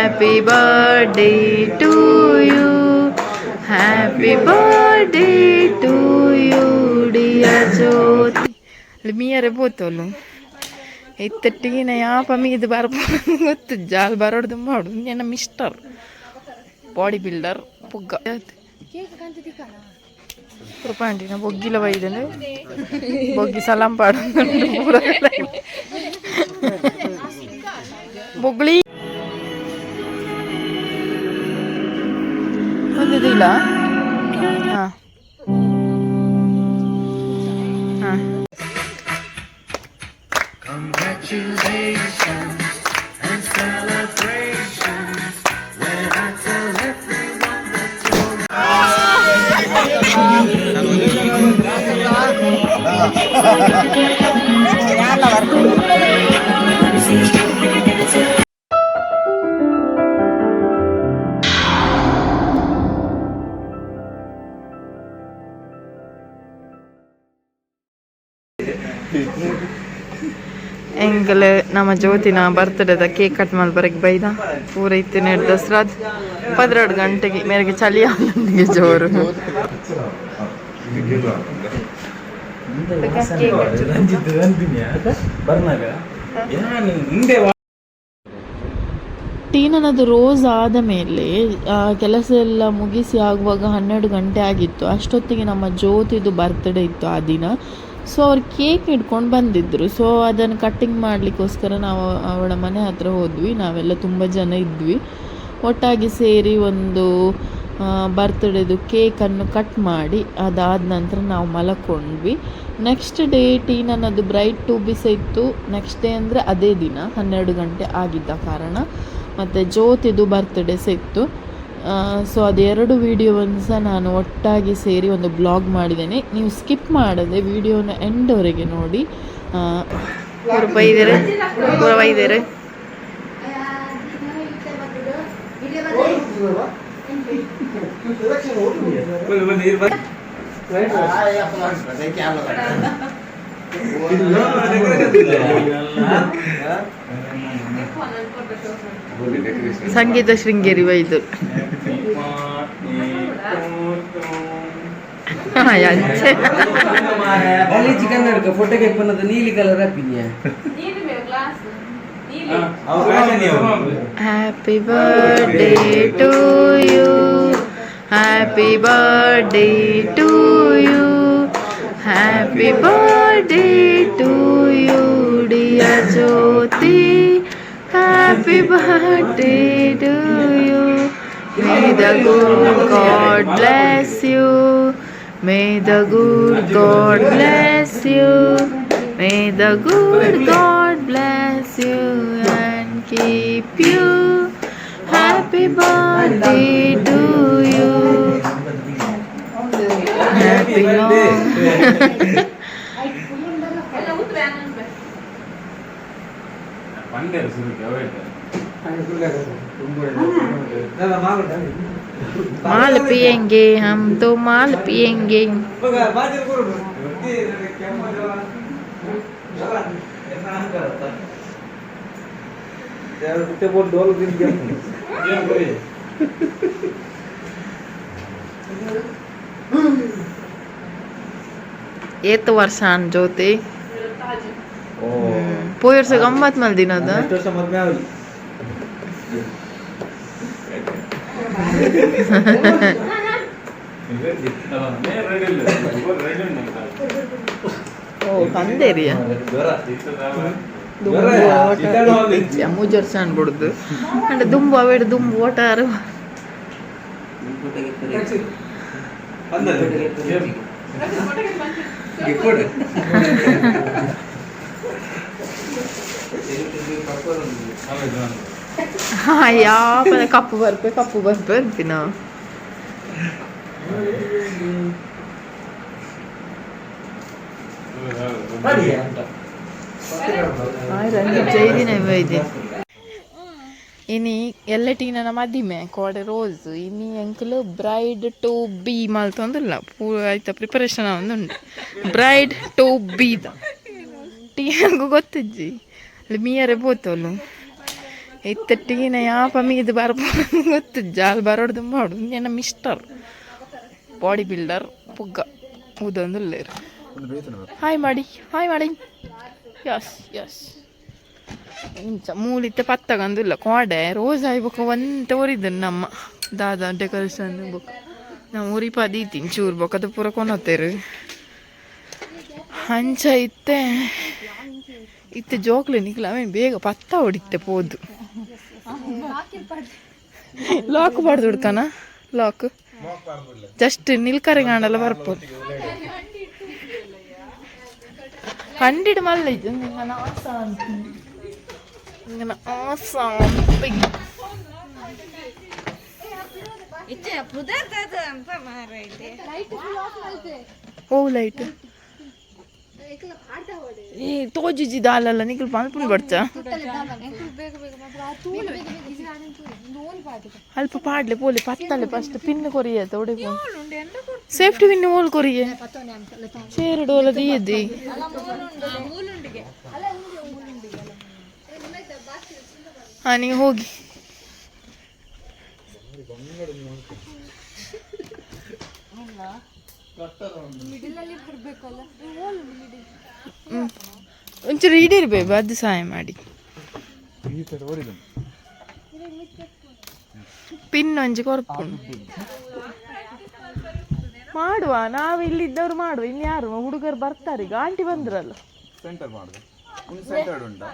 Happy birthday to you. Happy birthday to you, dear Jyoti. ಮೀಯರೆ ಪೋತೋಲು ಇತ್ತೆ ಟೀನ ಯಾಪ ಮೀದು ಬರ್ಪ ಗೊತ್ತು ಜಾಲ್ ಬರೋಡು ತುಂಬ ಉಂಡು. ನನ್ನ ಮಿಸ್ಟರ್ ಬಾಡಿ ಬಿಲ್ಡರ್ ಪುಗ್ಗ ಕೃಪಾಂಡಿನ ಬೊಗ್ಗಿಲ ಬೈದನೆ ಬೊಗ್ಗಿ ಸಲಾಂ ಪಾಡು ಪೂರ ಬೊಗ್ಳಿ ಒಂದಿದಿಲ್ಲ. ಹಾಂ ಹಾಂ. Congratulations and celebrations when I tell everyone that you're ಎಂಕಲ್ ನಮ್ಮ ಜ್ಯೋತಿನ ಬರ್ತಡೇದ ಕೇಕ್ ಕಟ್ ಮಲ್ಪರೆಗ್ ಬೈದ ಪೂರ ಇತ್ತಿನ ದಸರಾದ್ 12 ಗಂಟೆಗೆ ಮೇರೆಗೆ ಚಳಿ ಆನಂದಿಗೆ ಜೋರು. ರಂಜಿತ್ ಅಂದಿನಿ ಬರ್ನಾಗ ಯಾನ್ ಹಿಂದೆ. ಟೀನನದು ರೋಸ್ ಆದ ಮೇಲೆ ಕೆಲಸ ಎಲ್ಲ ಮುಗಿಸಿ ಆಗುವಾಗ 12 ಗಂಟೆ ಆಗಿತ್ತು. ಅಷ್ಟೊತ್ತಿಗೆ ನಮ್ಮ ಜ್ಯೋತಿದು ಬರ್ತ್ಡೇ ಇತ್ತು ಆ ದಿನ. ಸೊ ಅವ್ರು ಕೇಕ್ ಹಿಡ್ಕೊಂಡು ಬಂದಿದ್ದರು. ಸೊ ಅದನ್ನು ಕಟ್ಟಿಂಗ್ ಮಾಡಲಿಕ್ಕೋಸ್ಕರ ನಾವು ಅವಳ ಮನೆ ಹತ್ರ ಹೋದ್ವಿ. ನಾವೆಲ್ಲ ತುಂಬ ಜನ ಇದ್ವಿ. ಒಟ್ಟಾಗಿ ಸೇರಿ ಒಂದು ಬರ್ತ್ಡೇದು ಕೇಕನ್ನು ಕಟ್ ಮಾಡಿ, ಅದಾದ ನಂತರ ನಾವು ಮಲಕೊಂಡ್ವಿ. ನೆಕ್ಸ್ಟ್ ಡೇ ಟೀನನದು ಬ್ರೈಡ್ ಟು ಬಿ ಸಹ ಇತ್ತು. ನೆಕ್ಸ್ಟ್ ಡೇ ಅಂದರೆ ಅದೇ ದಿನ 12 ಗಂಟೆ ಆಗಿದ್ದ ಕಾರಣ. ಮತ್ತು ಜ್ಯೋತಿದು ಬರ್ತ್ಡೇ ಸಹ ಇತ್ತು. ಸೊ ಅದೆರಡು ವೀಡಿಯೋವನ್ನು ಸಹ ನಾನು ಒಟ್ಟಾಗಿ ಸೇರಿ ಒಂದು ಬ್ಲಾಗ್ ಮಾಡಿದ್ದೇನೆ. ನೀವು ಸ್ಕಿಪ್ ಮಾಡದೆ ವಿಡಿಯೋನ ಎಂಡ್ವರೆಗೆ ನೋಡಿ. ಬೈದೇರೆ ಪೂರ ಬೈದೇರೆ. ಸಂಗೀತ ಶೃಂಗೇರಿ ಬೈದರು. ಅಂಚೆ. ಗಲೀಜ್ ಕನ್ನಡಕ ಫೋಟೋ ಕೇಕ್ ನೀಲಿ colour ಹಾಕಿದ್ಯಾ? Happy birthday to you. Happy birthday to you. Happy birthday to you, dear Jyoti. Happy birthday to you. May the good God bless you. May the good God bless you. May the good God bless you and keep you. Happy birthday to you. Happy long. ಪಂಡೇರು ಸುರುಕ್ಕೆ ಅವೇಟ್. माल पियेंगे, हम तो माल पियेंगे. ಏತ್ ವರ್ಷ ಅನ್ ಜ್ಯೋತಿ? ಪೋಯ್ ವರ್ಷ ಗಮ್ಮತ್ ಮಲ್ದಿನದ. ವರ್ಷ ಮದ್ವೆ ಆಗಲಿ. ಓ ಪಂದೇರಿಯ ದುಂಬು ಓಟ ಮೂಜಿ ವರ್ಷ ಅನ್ಬಿಡುದು ಅಂಡ ದುಂಬು ಅವೇಡು ದುಂಬು ಓಟಾರು. ಹಾ ಯಾಪ ಕಪ್ಪು ಬರ್ಪೆ ಕಪ್ಪು ಬರ್ಪೆ ಅಂತಿನ. ಜೈದಿನ ಇದೆ. ಇನಿ ಎಲ್ಲ ಟೀನನ ಮದಿಮೆ ಕೋಡೆ ರೋಸ್. ಇನಿ ಎಂಕುಲು ಬ್ರೈಡ್ ಟು ಬಿ ಮಲ್ತೊಂದುಲ್ಲ. ಪೂರ ಐತ ಪ್ರಿಪರೇಷನ್ ಉಂಟು ಬ್ರೈಡ್ ಟು ಬಿ the. ಟೀನಂಗು ಗೊತ್ತಿಜ್ಜಿ. ಅಲ್ಲಿ ಮೀಯರೆ ಪೋತೋಲು. ಇತ್ತಟ್ಟಿಗಿನ ಯಾಪ ಮೀದು ಬರ್ಬೋದು ಗೊತ್ತು ಜಾಲ್ ಬರೋಡು ತುಂಬ ಉಂದು ಮಿಸ್ಟರ್ ಬಾಡಿ ಬಿಲ್ಡರ್ ಪುಗ್ಗ ಊದೊಂದುಲ್ಲೇರು. ಹಾಯ್ ಮಾಡಿ, ಹಾಯ್ ಮಾಡಿ. ಯಸ್ ಯಸ್, ಇಂಚ ಮೂಲಿತ್ತೆ ಪತ್ತಗಂದುಲ್ಲ ಕೋಡೆ ರೋಸ್ ಆಯ್ಬೊಕ್ಕ ಒಂತೆ ಒರಿದನ್ ನಮ್ಮ ದಾದ ಡೆಕೋರೇಷನ್ ಬೊಕ್ಕ ನಾವು ಉರಿಪ ದೀತೀನಿ ಚೂರು ಬೊಕ್ಕದ ಪೂರ ಕೊನೊತ್ತೇರು. ಅಂಚ ಇತ್ತೆ ಇತ್ತೆ ಜೋಕ್ಲೆ ನಿಕ್ಲ ಅವೇನು ಬೇಗ ಪತ್ತ ಹೊಡಿತ್ತೆ ಪೋದು. ಲಾಕ್ ಬಾರ್ದು ಹುಡ್ಕನ, ಲಾಕ್ ಜಸ್ಟ್ ನಿಲ್ಕರೆ ಕಾಣಲ್ಲ ಬರ್ಪೋದು. ಕಂಡಿಡ್ ಮಲ್ಲ ಇದು ನಿಂಗನ ಆಸ ನಿಂಗನ ಆಸ. ಓ ಲೈಟ್ ಏ ತೋಜಿಜಿ ದಾಲಲ್ಲ ನಿಕಲ್ ಪನ್ಪುನ್ ಬಡ್ಚ. ಅಲ್ಪ ಪಾಡ್ಲೆ ಪೋಲೆ ಪತ್ತಲೆ. ಫಸ್ಟ್ ಪಿನ್ ಕೊರಿಯೆ ತೋಡೆ, ಸೇಫ್ಟಿ ಪಿನ್ ಓಲ್ ಕೊರಿಯೆ ಚೇರು ಡೋಲ ದೀಯದಿ. ಹಾ, ನೀವು ಹೋಗಿ. ಒಂಚೂರು ಈಡೇರ್ಬೇಕು ಅದು ಸಹಾಯ ಮಾಡಿ. ಪಿನ್ ಒಂಜಿ ಕೊರ್ಪುಂಡು ಮಾಡುವ. ನಾವು ಇಲ್ಲಿದ್ದವ್ರು ಮಾಡುವ, ಇನ್ಯಾರು ಹುಡುಗರು ಬರ್ತಾರೆ ಈಗ. ಆಂಟಿ ಬಂದ್ರಲ್ಲ. ಸೆಂಟರ್ ಮಾಡುದು, ಒಂದು ಸೆಂಟರ್ಡ್ ಉಂಟಾ?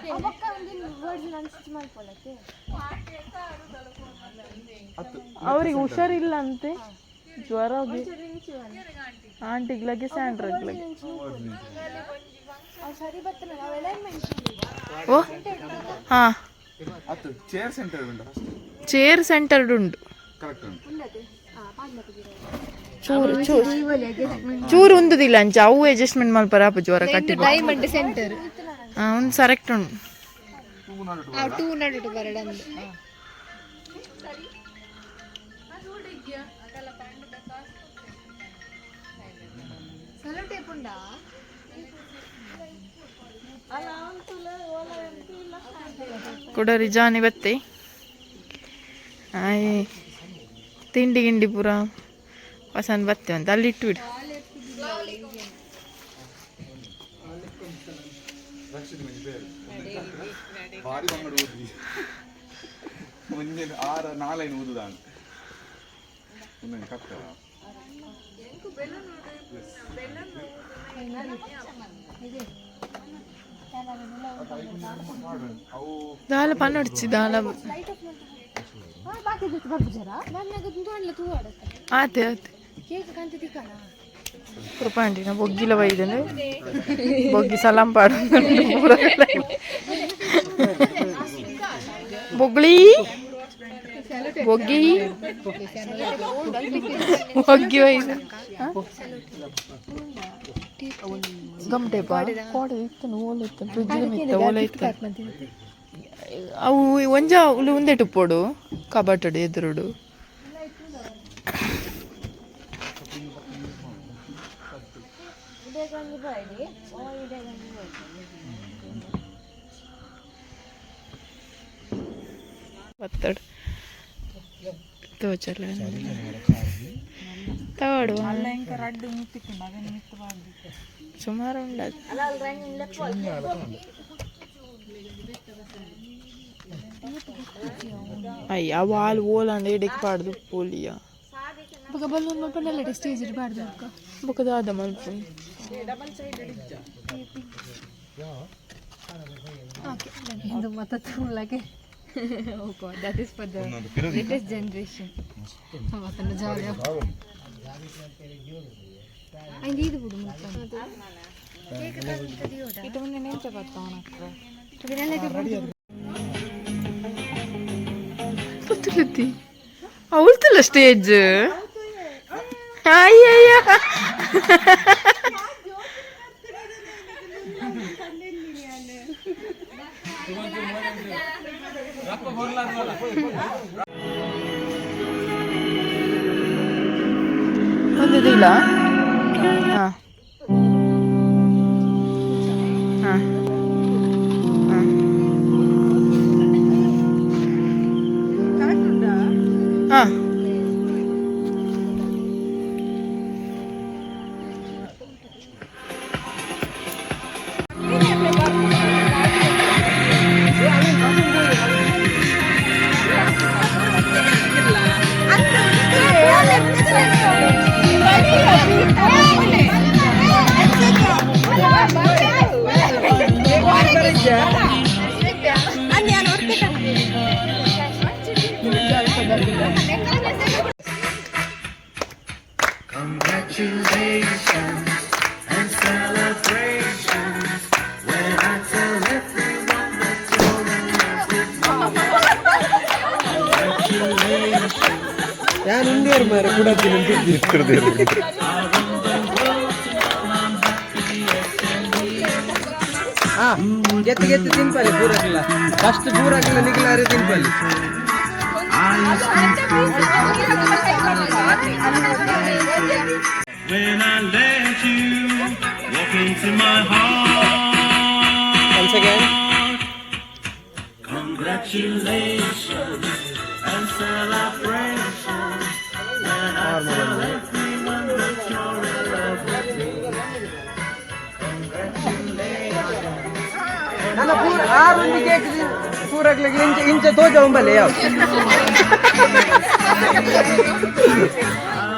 ಅವರಿಗೆ ಹುಷಾರಿಲ್ಲ ಅಂತೆ, ಜ್ವರ. ಆಂಟಿಗ್ಲಗೆ ಸ್ಯಾಂಡ್ರಗ್ಲಗೆ. ಓ ಹಾ. ಹತ್ತು ಚೇರ್ ಸೆಂಟರ್ಡ್ ಉಂಟಾ ಫಸ್ಟ್? ಚೇರ್ ಸೆಂಟರ್ಡ್ ಉಂಟು. ಕರೆಕ್ಟ್ ಉಂಟು. ಚೂರು ಚೂರು ಚೂರು ಉಂದುದಿಲ್ಲ ಅಂಚ. ಅವು ಅಡ್ಜಸ್ಟ್ಮೆಂಟ್ ಮಲ್ಪರ ಆಪ ಜ್ವರ ಕಟ್ಟಿ. Diamond centre. ಹಾಂ, ಒಂದು ಸರೆಕ್ಟ್ ಉಂಟು. ಟೂ ನಡುಟು ಬರಡಂದು. Cello tape ಉಂಡಾ? ಕುಡರಿ ಜಾನಿ ಬತ್ತೆ. ಆಯ್ ತಿಂಡಿ ಗಿಂಡಿ ಪೂರ ಪಸಂದ್ ಬತ್ತೆ ಅಂತ ಅಲ್ಲಿ ಇಟ್ಟು ಬಿಡು. ಭಾರಿ ಬಂಗಡ ಊದಿ ಒಂಜೆ ಆರ ನಾಲೈನ್ ಊದುದಾಂಡ್ ಒಂದೊಂದು ಕಟ್ಟಡ. ಅವು ದಾಲ ಪನ್ನೊಡ್ಚಿ ದಾಲ. ಆತೆ ಆತೆ. ಕೇಕ್ ಕಂತ ತಿಕ್ಕಣ. ಕೃಪಾಂಡಿನ ಬೊಗ್ಗಿಲ ಬೈದಂದ್ರೆ ಬೊಗ್ಗಿ ಸಲಾಂ ಪಾಡು ಪೂರ. ಬೊಗ್ಳಿ ಬೊಗ್ಗಿ ಬೊಗ್ಗಿ ಬೈದ. ಗಮ್ ಟೇಪ ಕೋಡೆ ಇತ್ತು, ಓಲೆ ಇತ್ತು, ಫ್ರಿಜ್ ಮಿತ್ತ ಓಲೆ ಇತ್ತು. ಅವು ಒಂಜ ಉಲು ಉಂದೆಟ್ ಉಪ್ಪೊಡು ಕಬಟಡು ಎದುರುಡು. ಬತ್ತಡು ತೋಚಲ್ಲ ತಗೊಡುವ. ಸುಮಾರು ಉಂಡದು. ಅಯ್ಯ, ಅವು ಹಾಲು ಓಲಾಂಡ ಎಡೆಕ್ ಪಾಡ್ದು ಪೋಲಿಯ. ಬೊಕ ಬಲ್ಲೊಂದು ಮಲ್ಪಂಡಲ್ಲ ಸ್ಟೇಜ್ ಇರಬಾರ್ದು ಅಕ್ಕ. ಬೊಕ ದಾದ ಮಲ್ಪು? ಓಕೆ, ಇದು ಮತ್ತೆ ತುಳ್ಳಕ್ಕೆ. Okay, that is for the latest generation. ಮತ್ತೊಂದು ಜಾಲಿ ಅಂದ್ ಇದು ಬಿಡು. ಇದು ಮುಂದೆ ನೆಂಚ ಗೊತ್ತಿಲ್ಲತಿ ಅವಳ್ತಲ್ಲ ಸ್ಟೇಜ್. ಅಯ್ಯಯ್ಯ. ಒಂದಿಲ್ಲ. ಹಾಂ ಹಾಂ ಹಾಂ. ಯಾನ್ ಉಂಡೇರು ಮಾರೆ ಕುಡತ್ತಿನ ಹಾ ಗೆತ್ತು ಗೆತ್ತು ತಿನ್ಪಲ್ಲಿ ಪೂರಕ್ಲ first ಪೂರಕ್ಲ ನಿಗ್ಲಾರೆ ತಿನ್ಪಲ್ಲಿ. When I let you walk into my heart. Once again. Congratulations and celebrations when I tell everyone that you're in love with me. ನನ್ನ ಪೂರ ಆರೊಂದು ಕೇಕ್ ಪೂರಕ್ಲ ಇಂಚ ಇಂಚ ತೋಜ ಒಂಬಲ್ಲೆ ಯಾವ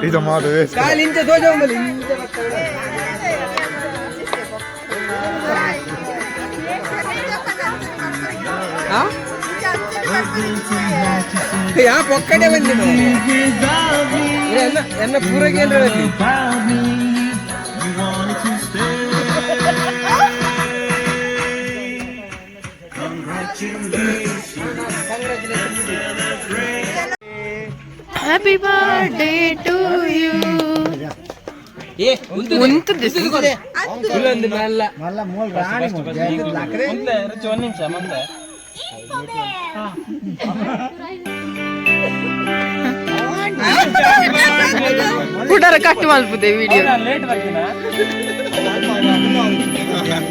ಇದು ಮಾಡು. ಕಾಲು ಇಂಚ ತೋಜ ಒಂಬಲ್ಲೆ ಇಂಚ ಬರ್ತದೆ. ಆ? ಯಾ ಪೊಕ್ಕಡೆ ಬಂದಿ ಎನ್ನ ಎನ್ನ ಪೂರಕ್ಕೆ ಏನ್ರ ಬಂದಿ. About me, you wanted to stay. Congratulations. Happy birthday to you. ಏ ಉಂತುದೆ. ಉಲ್ಲೊಂದು ಮಲ್ಲ. ರುಚಿ ಒಂದು ನಿಮಿಷ ಮತ್ತೆ. ಕುಡರ ಕಟ್ ಮಲ್ಪುದೆ ವಿಡಿಯೋ. ಲೇಟ್ ಬರ್ತೀನಾ?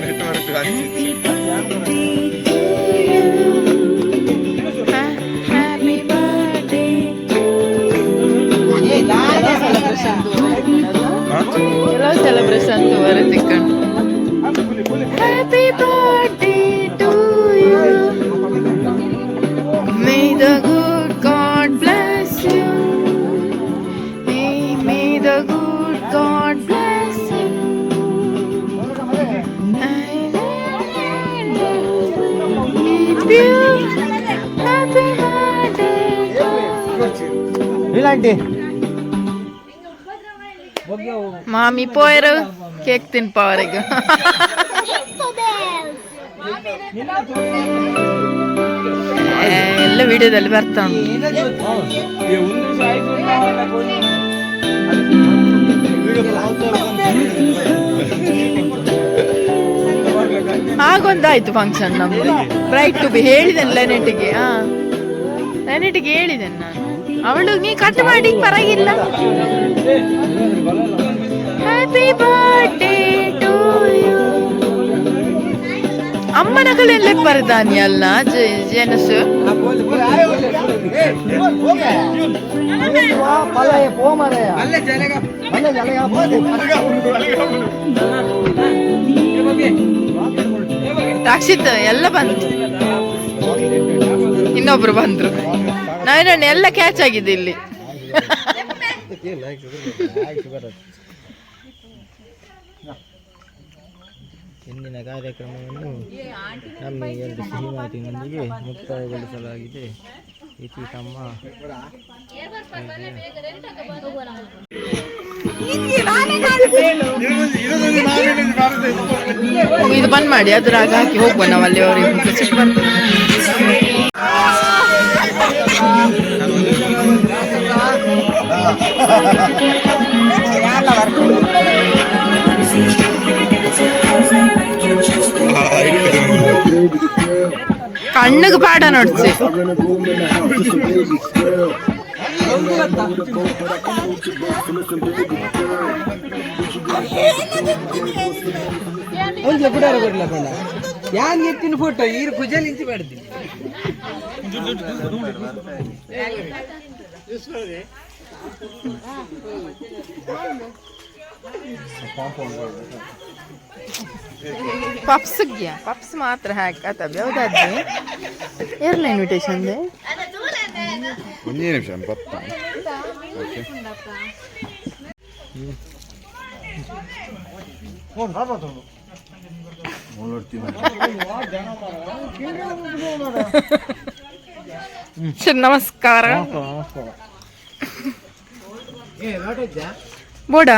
Network. Happy birthday. ಕೆಲವು ಸೆಲೆಬ್ರೇಷನ್ ಬರುತ್ತೆ. Happy birthday to you. May the good God bless you. May the good God bless you. Keep you. Happy birthday to ಇಲ್ಲಾಂಟಿ. ಮಾಮಿ ಪೋಯರು ಕೇಕ್ ತಿನ್ಪವರೆಗೆ. ಎಲ್ಲ ವಿಡಿಯೋದಲ್ಲಿ ಬರ್ತಾ ಉಂಟು. ಒಂದು ಹಾಗೊಂದಾಯ್ತು ಫಂಕ್ಷನ್ ನಮ್ದು. Bride to B ಹೇಳಿದ್ದೇನೆ ಲೆನೆಟಿಗೆ. ಹಾ, ಲೆನೆಟಿಗೆ ಹೇಳಿದ್ದೇನೆ ನಾನು. ಅವಳು ನೀ ಕಟ್ ಮಾಡಿ, ಪರವಾಗಿಲ್ಲ. Happy birthday to you. ಅಮ್ಮನ ಕಲೆಯಲ್ಲೇ ಬರದಾನಿ ಅಲ್ಲ ಜನಸು. ಅಲ್ಲೇ ಜಲಗ. ರಕ್ಷಿತ್ ಎಲ್ಲ ಬಂತು. ಇನ್ನೊಬ್ರು ಬಂದ್ರು. ನಾನು ಎಲ್ಲ ಕ್ಯಾಚ್ ಆಗಿದೆ ಇಲ್ಲಿ. ಇಂದಿನ ಕಾರ್ಯಕ್ರಮವನ್ನು ನಮ್ಮ ಎರಡು ಸಿಹಿ ಮಾತಿನೊಂದಿಗೆ ಮುಕ್ತಾಯಗೊಳಿಸಲಾಗಿದೆ. ಇತಿ ತಮ್ಮ. ಇದು ಬಂದ್ ಮಾಡಿ, ಅದ್ರಾಗ ಹಾಕಿ ಹೋಗುವ ನಾವು ಅಲ್ಲಿ. ಅವರಿಗೆ ಸಿಟ್ಟು ಬರ್ತದೆ. ಕಣ್ಣಿಗೆ ಪಾಡ ನೋಡ್ಸಿ. ಒಂದ್ಲ ಗುಡಾರ ಕೊಡ್ಲ ಪಂಡ ಯಾನ್ ಎತ್ತಿನ ಫೋಟೋ ಈರು ಕುಜಲ್ ಇಂಚಿ ಮಾಡ್ತೀನಿ. ಪಪ್ಸ್ ಪಪ್ಸ್ ಮಾತ್ರ ಹ್ಯಾಕ್ ಆತ. ಯಾವ್ದಾದ್ರೆ ಏರ್ಲ ಇನ್ವಿಟೇಷನ್. ಒಂದೇ ನಿಮಿಷ ಪತ್ತ. ಓಕೆ. ಸರ್, ನಮಸ್ಕಾರ. ಬೋಡಾ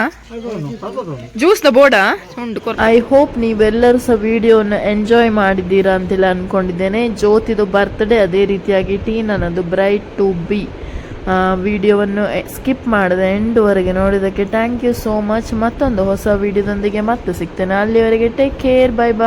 ಜ್ಯೂಸ್ the ಬೋಡಾ ಉಂಟು. I hope ನೀವೆಲ್ಲರೂ ಸಹ ವಿಡಿಯೋನ ಎಂಜಾಯ್ ಮಾಡಿದ್ದೀರಾ ಅಂತೆಲ್ಲ ಅಂದ್ಕೊಂಡಿದ್ದೇನೆ. ಜ್ಯೋತಿದು ಬರ್ತ್ಡೇ, ಅದೇ ರೀತಿಯಾಗಿ ಟೀನನದು bride to B. ವಿಡಿಯೋವನ್ನು ಸ್ಕಿಪ್ ಮಾಡದೆ ಎಂಡ್ವರೆಗೆ ನೋಡಿದ್ದಕ್ಕೆ thank you so much. ಮತ್ತೊಂದು ಹೊಸ ವಿಡಿಯೋದೊಂದಿಗೆ ಮತ್ತೆ ಸಿಗ್ತೇನೆ. ಅಲ್ಲಿವರೆಗೆ ಟೇಕ್ ಕೇರ್, ಬೈ ಬಾಯ್.